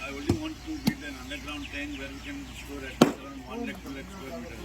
I only want to build an underground tank where we can store at least around 1 lakh, 2 lakh square meters.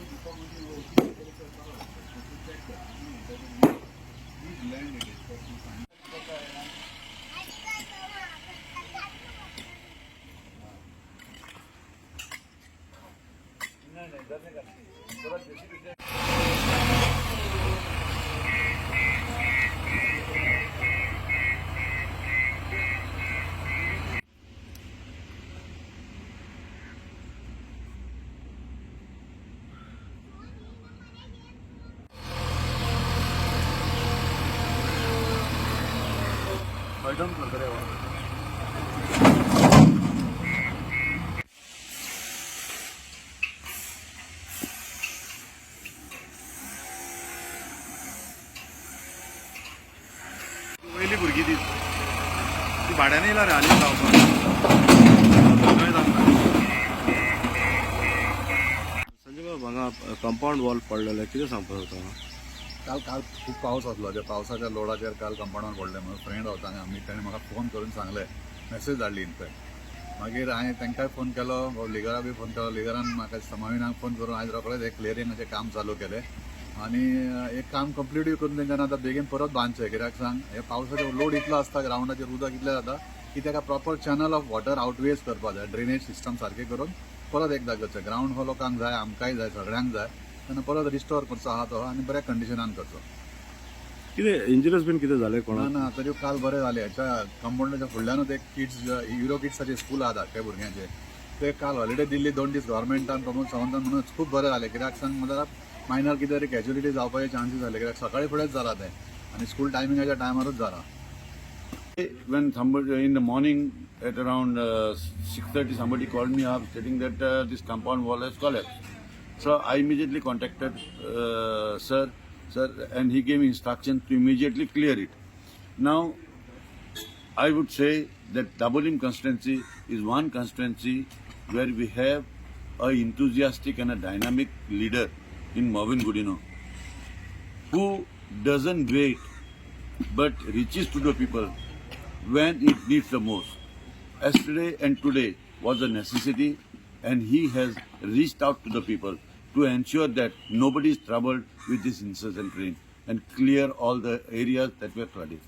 वयली भुरगीं ती ती भाड्यान येयला रे हालीं रावपाक. संजय बाब, हांगा कंपाऊंड वॉल पडलेलें, कितें सांगपाक सोदता? काल काल खूब पावस आसलो. त्या पावसाच्या लोडाचेर काल कंपाऊंडार पडलें. म्हजो फ्रेंड रावता हांगा आमी, ताणें म्हाका फोन करून सांगलें, मॅसेज धाडली इनफॅक्ट. मागीर हांवें तांकांय फोन केलो, लिगरा बी फोन केलो. लिगरान म्हाका समाविनाक फोन करून आयज रोखडेंच एक क्लियरिंगाचें काम चालू केलें आनी एक काम कंप्लिटूय करून तेंच्यांनी आतां बेगीन परत बांदचें. कित्याक सांग, हे पावसाचो लोड इतलो आसता, ग्रावंडाचेर उदक इतलें जाता की ताका proper channel of water outways करपाक जाय. ड्रेनेज सिस्टम सारकी करून परत एकदां करचें. ग्रावंड हो लोकांक जाय, आमकांय जाय, सगळ्यांक जाय. तेन्ना परत रिस्टोर करचो आहा तो आनी बऱ्या कंडिशनान करचो. कितें इंजरीज बीन कितें जालें ना. कोणाक? ना, तरी काल बरें जालें. ह्याच्या कंपाऊंडाच्या फुडल्यानूच एक किड्स, युरो किड्साचें स्कूल आहा धाकट्या भुरग्यांचें. ते काल हॉलिडे दिल्ली 2 दीस गव्हर्मेंटान, प्रमोद सावंतान, म्हणून खूब बरें जालें. कित्याक सांग, जाल्यार मायनर कितें तरी कॅज्युलिटी जावपाचे चान्सीस जाले, कित्याक सकाळी फुडेंच जाला तें आनी स्कूल टायमिंगाच्या टायमारूच जाला. When somebody in the morning at around 6:30, somebody called me up stating that this compound wall has collapsed. So I immediately contacted sir, and he gave me instructions to immediately clear it. Now, I would say that Dabolim constituency is one constituency where we have a enthusiastic and a dynamic leader in Marvin Godino, who doesn't wait but reaches to the people when it needs the most. Yesterday and today was a necessity, and he has reached out to the people to ensure that nobody is troubled with this incessant rain and clear all the areas that were flooded.